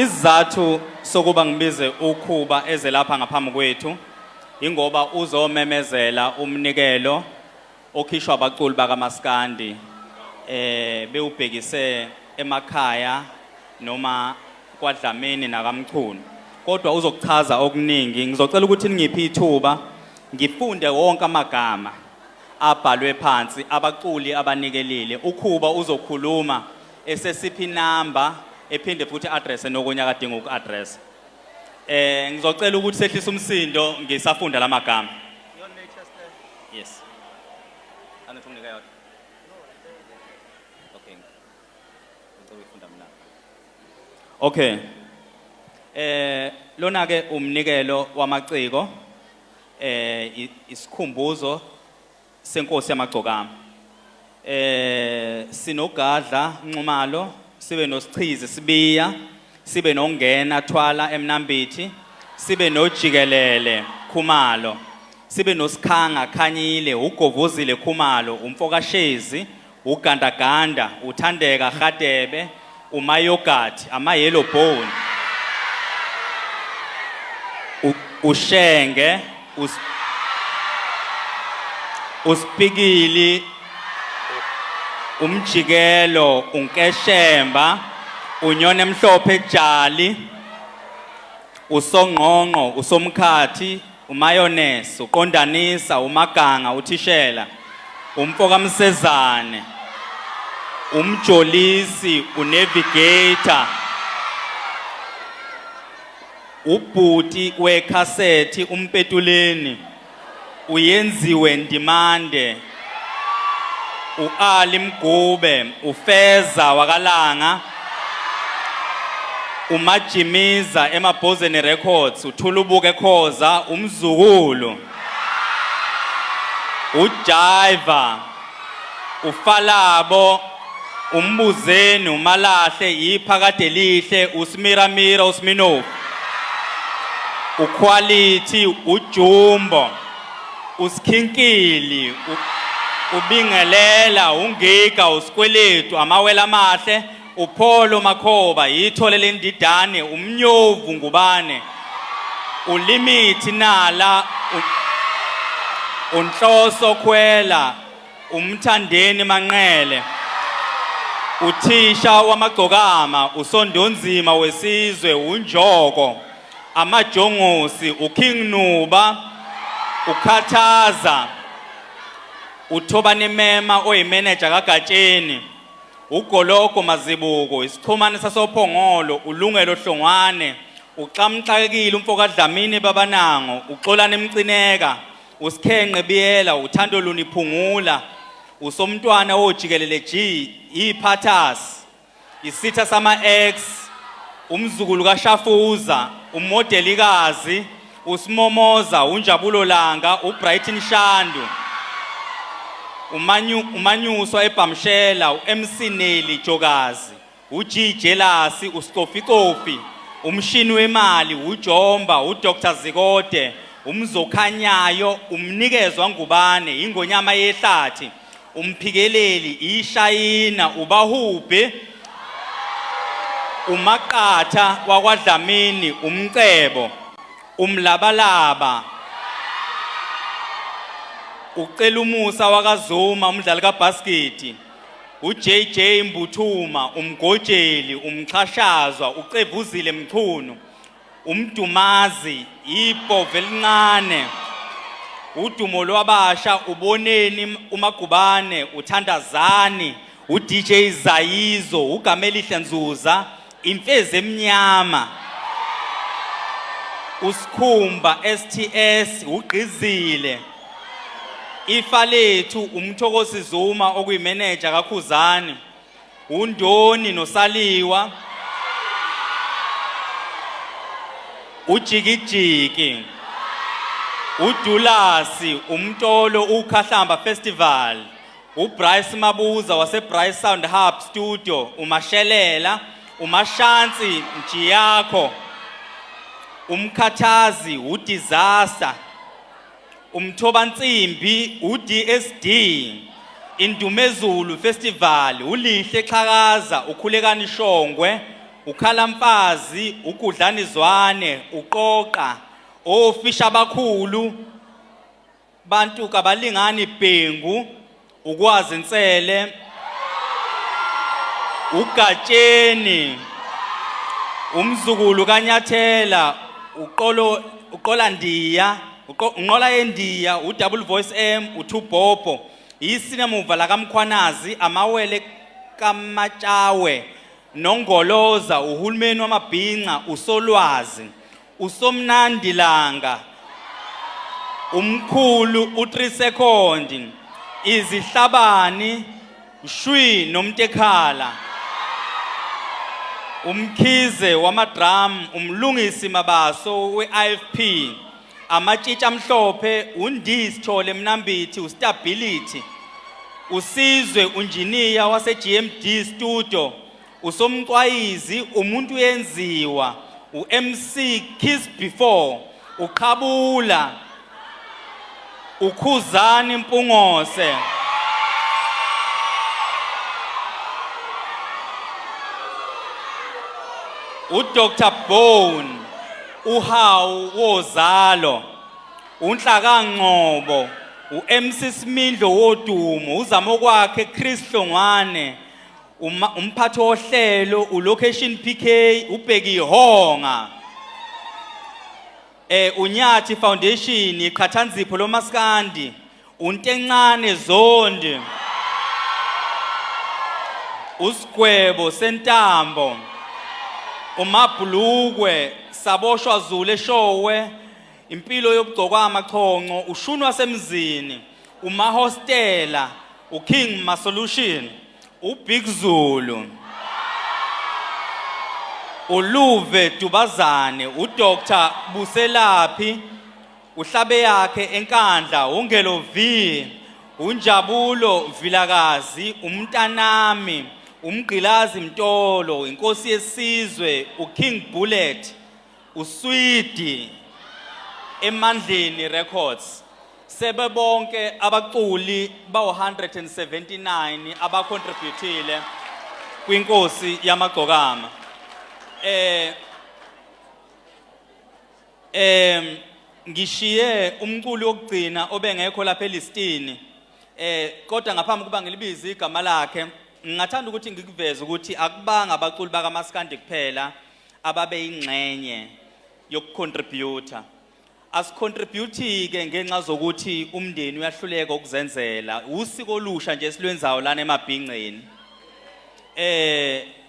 Isizathu sokuba ngibize uKhuba eze lapha ngaphambi kwethu ingoba uzomemezela umnikelo okhishwa abaculi bakaMaskandi bewubhekise emakhaya noma kwaDlamini nakaMchunu. Kodwa uzokuchaza okuningi. Ngizocela ukuthi ningiphe ithuba ngifunde wonke amagama abhalwe phansi abaculi abanikelile. UKhuba uzokhuluma esesiphi inamba ephinde futhi address nokunye akadinga uku-address. Ngizocela ukuthi sehlise umsindo ngisafunda lamagama. Yes. Angithi unginika yodwa. Okay. Ngicela uyifunda mina. Okay. Lona ke umnikelo wamaciko isikhumbuzo senkosi yamagcokama. Sinogadla Nxumalo, sibe nosichizi Sibiya, sibe nongena Thwala eMnambithi, sibe nojikelele Khumalo, sibe nosikhanga Khanyile, ugovozile Khumalo, umfokashezi, ugandaganda, uthandeka Hadebe, umayogurt, ama yellow bone, ushenge, usipikili, umjikelo, unkeshemba, unyone emhlophe jali, usongqongqo, usomkhathi, umayonese, uqondanisa, umaganga, uthishela, umfokamsezane, umjolisi, unavigator, ubhuti wekhasethi, umpetuleni, uyenziwe Ndimande, uAli Mgube, uFeza wakalanga, uMajimiza eMabhozeni Records, uThulubuke Khoza, umzukulu, uJaiva, uFalabo, uMbuzeni, uMalahle, iphakade lihle, uSmiramira, uSminofu, uQuality, uJumbo, uSikhinkili, ubingelela, ungiga, usikweletu, amawele amahle, uPholo Makhoba, yithole lendidane, umnyovu Ngubane, ulimithi Nala, unhloso Khwela, umthandeni Manqele, uthisha wamagcokama, usondonzima wesizwe, unjoko, amajongosi, uKing Nuba, ukhathaza, uThobani Mema oyimeneja kaGatsheni, uGologo Mazibuko, isixhumane sasoPhongolo, uLungelo Hlongwane, uXamxakekile umfokaDlamini Babanango, uXolani Mcineka, uSikhenqe Biyela, uThando Luni Phungula, usomntwana wojikelele G, iphathas, isitha sama-ex, umzukulu kaShafuza, umodelikazi, uSimomoza, uNjabulo Langa, uBrighton Shandu, uManyuswa eBhamshela, uMC Nelly Jokazi, uG Jelasi, uScoficofi, umshini wemali, uJomba, uDr Zikode, umzokhanyayo, umnikezwa Ngubane, ingonyama yehlathi, umphikeleli, ishayina, ubahubhe, umaqatha wakwaDlamini, umcebo, umlabalaba, ucela umusa wakaZuma, umdlali kabhasketi, uJJ Mbuthuma, umgojeli, umxhashazwa, ucevuzile Mchunu, umdumazi, ibhova elincane, udumo lwabasha, uboneni uMagubane, uthandazani, uDJ Zayizo, uGamelihle Nzuza, imfezi emnyama, uSkhumba STS, ugqizile, ifa lethu, uMthokozi Zuma okuyimeneja kaKhuzani, uNdoni noSaliwa, ujikijiki, uDulasi, umtolo, uKhahlamba Festival, uBryce Mabuza waseBryce Sound Hub Studio, uMashelela, uMashansi Mjiyakho, umkhathazi, uDisaster, umthobansimbi, uDSD, Indumezulu Festival, uLihle Xhakaza, uKhulekani Shongwe, ukhalamfazi, ugudlani zwane, uqoqa, ofisha abakhulu, bantu kabalingani Bhengu, ukwazi Nsele, uGatsheni, umzukulu kaNyathela, uqolo uqola Ndiya, unqola yeNdiya, uDouble Voice M, uThubhobho, isinemuva lakaMkhwanazi, amawele kaMatshawe, Nongoloza, uhulumeni wamabhinca, uSolwazi, uSomnandi Langa, umkhulu u3 second, izihlabani, shwi nomtekhala, umkhize wamadrum, umlungisi Mabaso we-IFP, amatshitshi amhlophe, uNdisithole Mnambithi, uStability, uSizwe unjiniya wase-GMD Studio, usomqwayizi, umuntu uyenziwa, u-MC Kiss Before, uqhabula, ukhuzani Mpungose. uDr Bone, uhawu wozalo, uNhlaka Ngcobo, uMC Simindlo wodumo, uZamokwakhe Chris Hlongwane, umphathi wohlelo uLocation PK, uBheki Ihonga. Unyathi Foundation, iqhathanzipho lomaskandi, uNtencane Zondi. Usigwebo sentambo. Umabhulukwe saboshwa Zulu eshowe, impilo yobugcokwa amachonco, ushunwa semzini, umahostela, uKing Masolution, uBig Zulu, uLuve Dubazane, uDr Buselaphi, uhlabe yakhe enkandla, uNgelo V, uNjabulo Vilakazi, umntanami, uMgqilazi Mtolo, inkosi yesizwe, uKing Bullet, uSwidi, Emandleni Records. Sebebonke abaculi bawu-179 abacontributile kwinkosi yamagcokama. Ngishiye umculi wokugcina obengekho lapha elistini. Kodwa ngaphambi kuba ngilibize igama lakhe, ngingathanda ukuthi ngikuveze ukuthi akubanga abaculi bakaMaskandi kuphela ababeyingxenye yokucontributor. Asicontribute ke ngenxa zokuthi umndeni uyahluleka ukuzenzela. Usiko olusha nje esilwenzayo lana emabhingceni.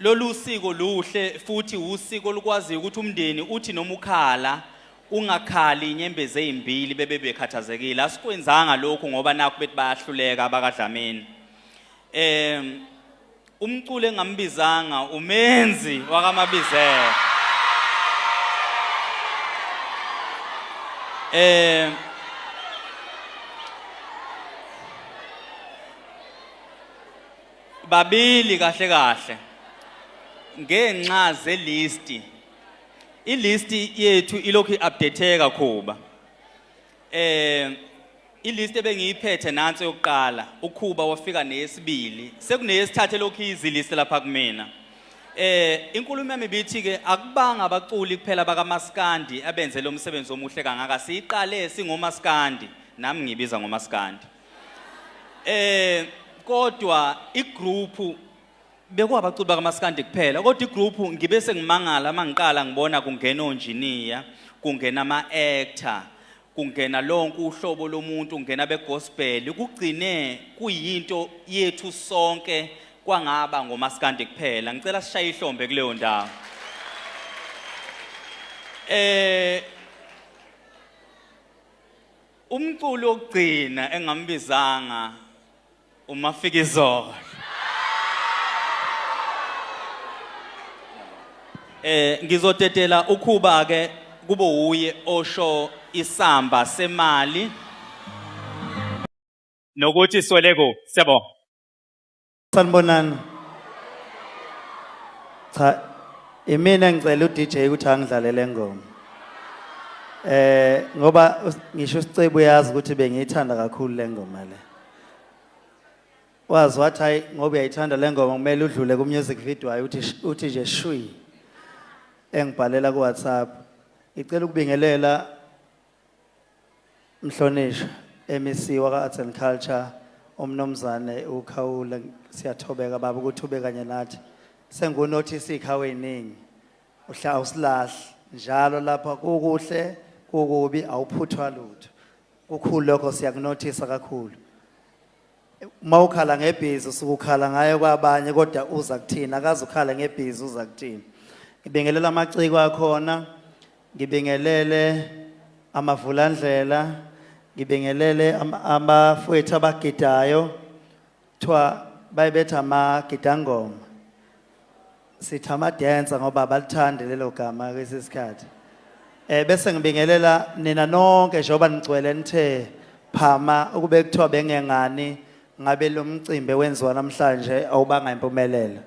Lolu siko luhle futhi usiko olukwaziyo ukuthi umndeni uthi noma ukhala ungakhali inyembezi ezimbili bebe bekhathazekile. Asikwenzanga lokhu ngoba nakho bethi bayahluleka abakaDlamini. Umculo engambizanga umenzi wakaMabizela. Babili kahle kahle ngenxa zelisti. Ilisti yethu ilokhu iupdateka Khuba. Ilist ebengiyiphethe nansi yokuqala, uKhuba wafika neyesibili, sekuneyesithathu elokhu izilist lapha kumina. Inkulumo yami ibithi ke akubanga abaculi kuphela bakaMaskandi abenze lo msebenzi omuhle kangaka, siyiqale singoMaskandi, nami ngibiza ngoMaskandi. Kodwa igroup bekuwabaculi bakaMaskandi kuphela, kodwa igroup ngibe sengimangala mangiqala ngibona kungena onjiniya, kungena ama-actor, kungena lonke uhlobo lomuntu, kungena begospel, kugcine kuyinto yethu sonke kwangaba ngoMaskandi kuphela. Ngicela sishaye ihlombe kuleyo ndawo. Umculo wokugcina engambizanga uMafikizolo. Ngizotetela uKhuba ke kube uye osho isamba semali nokuthi swele kuphi. Siyabonga. Sanibonani. Cha, imina engicela uDJ ukuthi angidlalele ngoma. Ngoba ngisho uSicebu uyazi ukuthi bengiyithanda kakhulu le ngoma le. Wazi wathi hayi ngoba uyayithanda le ngoma kumele udlule ku music video hayi uthi nje shwi. Engibhalela ku WhatsApp. Ngicela ukubingelela mhlonishwa MEC waka Arts and Culture umnumzane uKhawula, siyathobeka baba ukuthi ube kanye nathi. Sengunothisa ikhawe eziningi. Uhla awusilahli njalo lapha kukuhle kukubi awuphuthwa lutho. Kukhulu lokho, siyakunothisa kakhulu. Mawukhala ngebhizi usuke ukhala ngayo kwabanye, kodwa uza kuthina akaze ukhala ngebhizi, uza kuthina. Ngibingelela amaciko akhona, ngibingelele amavulandlela, ngibingelele abafowethu abagidayo, kuthiwa bayibetha amagidangoma, sithi amadancer ngoba abalithandi lelo gama kwesi sikhathi. Bese ngibingelela nina nonke njengoba nigcwele nithe phama. Ukube kuthiwa bengengani ngabe lo mcimbi wenziwa namhlanje awubanga impumelelo.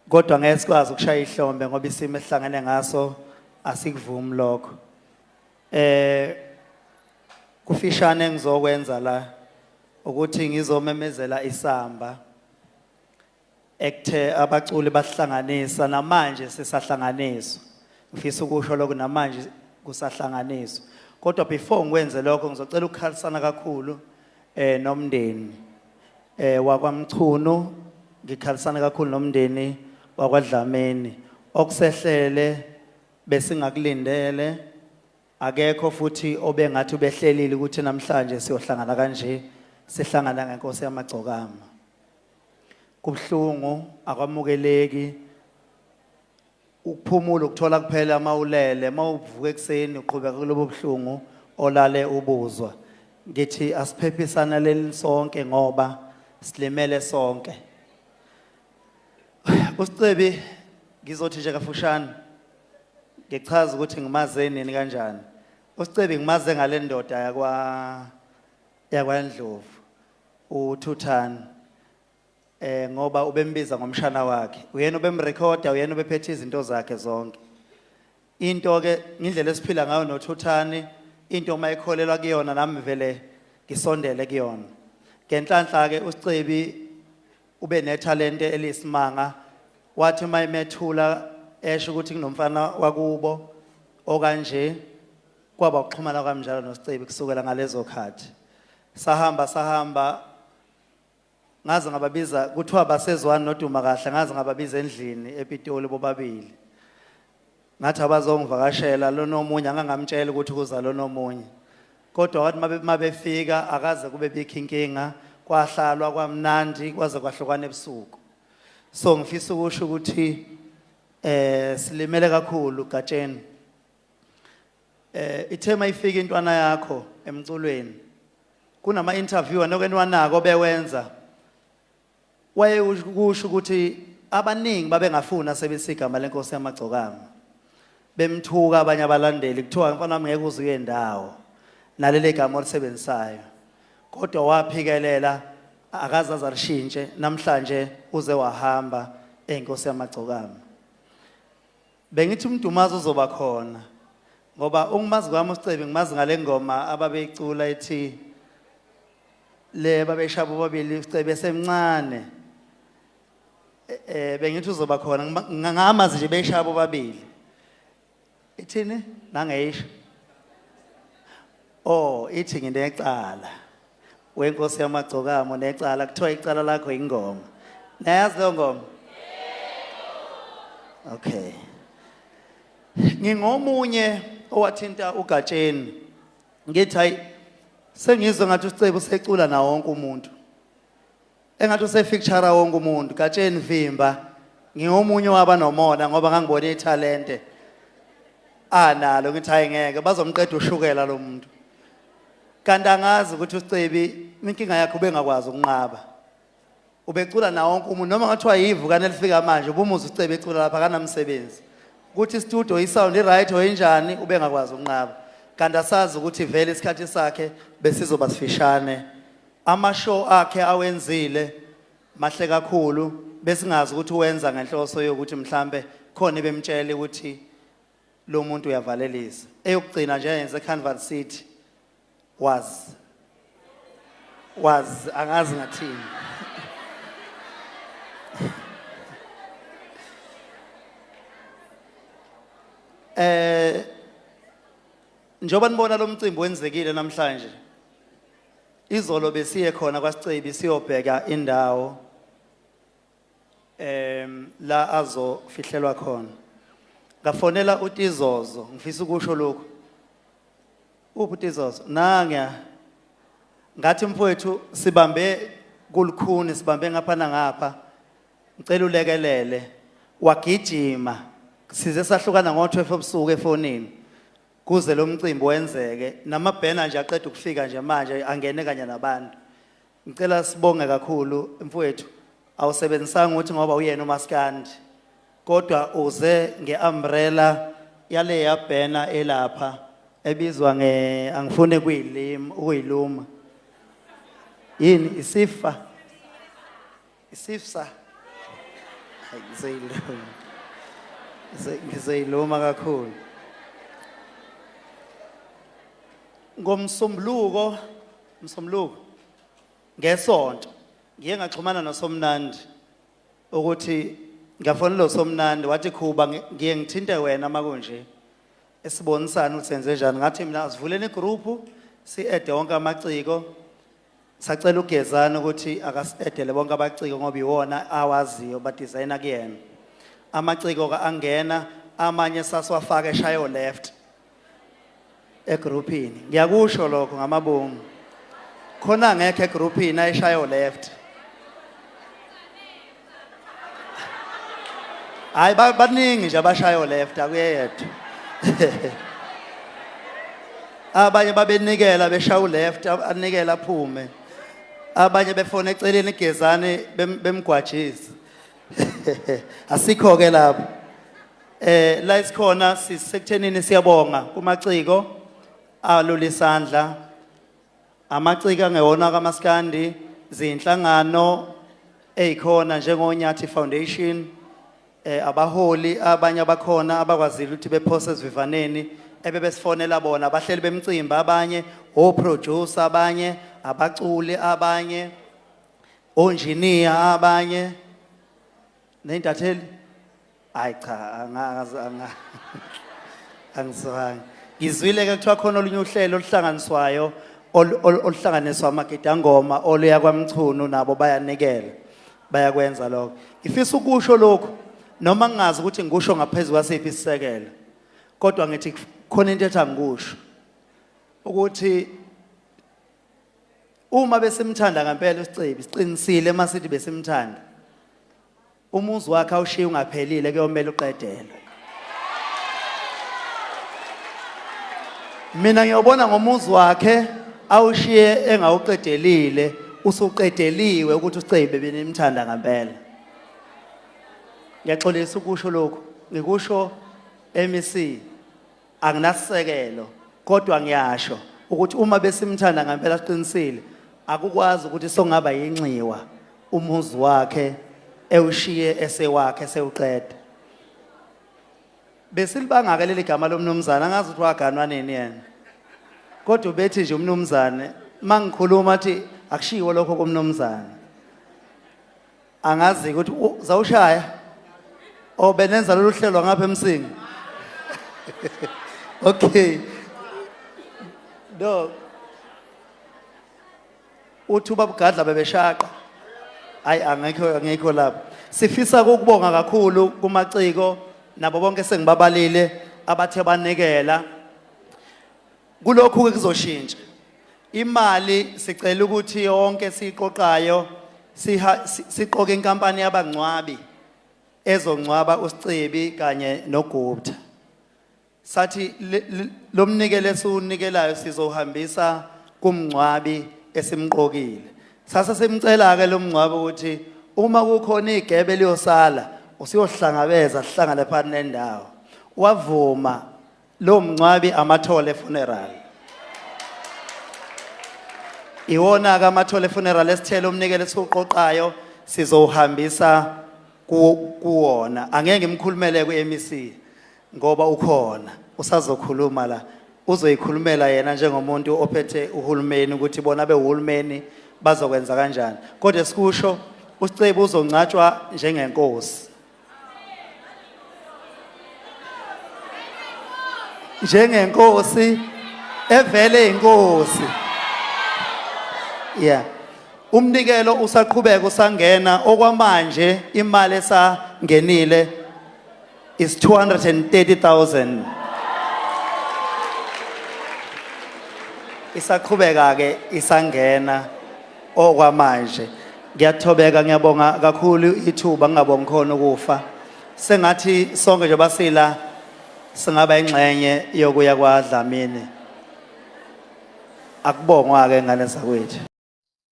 Kodwa ngeke sikwazi ukushaya ihlombe ngoba isimo esihlangene ngaso asikuvumi lokho. Kufishane engizokwenza la ukuthi ngizomemezela isamba ekuthe abaculi bahlanganisa, namanje sisahlanganiswa. Ngifisa ukusho lokho, namanje kusahlanganiswa. Kodwa before ngikwenze lokho, ngizocela ukukhalisana kakhulu nomndeni wakwaMchunu, ngikhalisana kakhulu nomndeni wakwaDlamini. Okusehlele besingakulindele, akekho futhi obengathi ubehlelile ukuthi namhlanje siyohlangana kanje, sihlangana ngenkosi yamagcokama. Kubhlungu, akwamukeleki. Ukuphumula ukuthola kuphela mawulele, mawuvuka ekseni uqhubeka kulobo buhlungu olale ubuzwa. Ngithi asiphephisana leli sonke ngoba silimele sonke. Usicebi, ngizothi nje kafushane ngichaza ukuthi ngimaze nini kanjani. Usicebi ngimaze ngale ndoda yakwaNdlovu uThuthani, ngoba ubembiza ngomshana wakhe, uyena ubemrecorda, uyena ubephethe izinto zakhe zonke. Into ke indlela esiphila ngayo noThuthani, into mayikholelwa kuyona nami vele ngisondele kuyona. Ngenhlanhla ke uSicebi ube nethalente elisimanga, wathi mayimethula esho ukuthi kunomfana wakubo okanje, kwaba ukuxhumana kwami njalo noSicebi kusukela ngalezo khathi. Sahamba sahamba ngaze ngababiza, kuthiwa basezwani noduma kahle, ngaze ngababiza endlini ePitoli bobabili, ngathi abazongivakashela lona omunye, angangamtshela ukuthi kuza lona omunye. Kodwa wathi mabefika akaze kube bikho inkinga, kwahlalwa kwamnandi kwaze kwahlukana ebusuku. So ngifisa ukusho ukuthi silimele kakhulu gatsheni. Ithe mayifika intwana yakho emculweni, kunama interview anoke niwanako bewenza, waye kusho ukuthi abaningi babengafuni asebenzisa igama lenkosi yamagcokama, bemthuka abanye abalandeli, kuthiwa mfana wami ngeke uze uye ndawo naleli gama olisebenzisayo. Kodwa waphikelela, akaze alishintshe, namhlanje uze wahamba eyinkosi yamagcokama. Bengithi umdumazi uzoba khona ngoba ungimazi kwami uSicebi, ngimazi ngale ngoma ababeyicula ethi le babeshaya bobabili uSicebi esemncane. Bengithi uzoba khona, ngamazi nje beshaya bobabili, ithini nangeyisho, oh, ithi nginecala wenkosi yamagcokamo necala, kuthiwa icala lakho ingoma. Nayazi leyo ngoma? Okay, ngingomunye owathinta uGatsheni, ngithi hayi, sengizwe ngathi uSicebi usecula nawo wonke umuntu, engathi usefeature wonke umuntu. Gatsheni vimba. Ngingomunye waba nomona ngoba ngangibona ithalente analo, ngithi hayi, ngeke bazomqeda ushukela lo muntu. Kanti angazi ukuthi uSicebi inkinga yakhe ubengakwazi ukunqaba, ubecula nawo wonke umuntu, noma ngathiwa yivukane elifika manje ubumuza uSicebi ecula lapha, akanamsebenzi ukuthi istudio isound i-right or injani, ubengakwazi ukunqaba. Kanti asazi ukuthi vele isikhathi sakhe besizoba sifishane. Amashow akhe awenzile mahle kakhulu, besingazi ukuthi uwenza ngenhloso yokuthi mhlambe khona ebemtshela ukuthi lo muntu uyavalelisa. Eyokugcina nje ayenze eCanval City was angazi ngathini. Njoba nibona lo mcimbi wenzekile namhlanje. Izolo besiye khona kwaSicebi siyobheka indawo la azofihlelwa khona. Ngafonela uTizozo, ngifisa ukusho lokhu. Uphi uTizozo? Nangiya. Ngathi mfowethu sibambe kulukhuni sibambe ngapha nangapha. Ngicela ulekelele. Wagijima. Size sahlukana ngo12 ebusuku efonini. Kuze lo mcimbi wenzeke namabhena nje aqeda ukufika nje manje angene kanye nabantu. Ngicela sibonge kakhulu mfowethu. Awusebenzisanga ukuthi ngoba uyena umaskandi. Kodwa uze ngeumbrella yale yabhena elapha ebizwa nge angifuni kuyilima ukuyiluma. Yini isifa? Isifsa. Hayi ngizoyiluma. Ngizoyiluma kakhulu. Ngomsombuluko, msombuluko ngesonto ngiye ngaxhumana noSomnandi ukuthi ngafonela uSomnandi wathi Khuba ngiye ngithinte wena makunje esibonisana ukuthi senze njani. Ngathi mina asivuleni igroup si-ede wonke amaciko. Sacela uGezani ukuthi akasi-edele bonke abaciko ngoba iwona awaziyo badizayina kuyena. Amaciko ke angena amanye sasiwafaka eshayo left egroupini. Ngiyakusho lokho ngamabomu. Khona ngekho egroupini ayishayo left. Hayi baningi nje abashayo left akuyedwa. Abanye babenikela beshaya left anikela aphume. Abanye befona eceleni igezane bemgwajisa. Asikho ke lapho. La isikhona sisekuthenini siyabonga kumaciko alula isandla. Amaciko angewona kaMaskandi zinhlangano ezikhona njengoNyathi Foundation abaholi abanye abakhona abakwazile ukuthi bephose esivivaneni ebebesifonela bona abahleli bemcimbi abanye o-producer abanye abaculi abanye onjiniya abanye ney'ntatheli. Hayi cha, angizwanga. Ngizwile ke kuthiwa khona olunye uhlelo oluhlanganiswayo oluhlanganiswa amagidangoma oluya kwaMchunu nabo bayanikela. Bayakwenza lokho. Ngifisa ukusho lokhu noma ngingazi ukuthi ngikusho ngaphezulu kwasiphi isisekelo. Kodwa ngithi khona into ethi angikusho. Ukuthi uma besimthanda ngempela uSicebi, siqinisile masithi besimthanda. Umuzi wakhe awushiye ungaphelile kuyomela uqedelwe. Mina ngiyobona ngomuzi wakhe awushiye engawuqedelile usuqedeliwe ukuthi uSicebi benimthanda ngempela. Ngiyaxolisa ukusho lokhu, ngikusho MEC anginasisekelo kodwa ngiyasho ukuthi uma besimthanda ngempela siqinisile akukwazi ukuthi songaba yinxiwa umuzi wakhe ewushiye esewakhe sewuqeda. Besilibanga ke leli gama lomnumzane angazi ukuthi waganwa nini yena. Kodwa ubethi nje umnumzane mangikhuluma athi akushiwo lokho komnumzane. Angazi ukuthi zawushaya o benenza lolu hlelo ngapha eMsinga. Okay. No. Uthi ubabugadla bebeshaqa. Hayi angekho angekho lapho. Sifisa ukubonga kakhulu kumaciko nabo bonke sengibabalile abathe banikela. Kulokhu ke kuzoshintsha. Imali sicela ukuthi yonke siyiqoqayo siqoke inkampani yabangcwabi ezongcwaba uSicebi kanye noGupta. Sathi lo mnikelo esiwunikelayo sizohambisa kumngcwabi esimqokile. Sase simcela ke lo mngcwabi ukuthi uma kukhona igebe liyosala usiyohlangabeza sihlangane phakathi nendawo. Wavuma lo mngcwabi Amathole Funeral. Iwona ke Amathole Funeral esithele umnikelo esiwuqoqayo sizowuhambisa kuwona. Angeke ngimkhulumele ku-MEC ngoba ukhona usazokhuluma la uzoyikhulumela yena njengomuntu ophethe uhulumeni ukuthi bona bewuhulumeni bazokwenza kanjani. Kodwa sikusho uSicebi uzongcatshwa njengenkosi. Njengenkosi evele inkosi. Yeah. Umnikelo usaqhubeka usangena okwamanje imali esangenile is 230,000. Isaqhubeka ke isangena okwamanje. Ngiyathobeka ngiyabonga kakhulu ithuba ngingabongi khona ukufa. Sengathi sonke nje basila singaba ingxenye yokuya kwaDlamini. Akubongwa ke ngane zakwethu.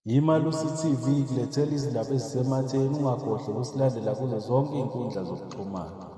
Imalusi TV ikulethela izindaba ezisematheni ungakhohlwa ukusilandela kuzo zonke izinkundla zokuxhumana.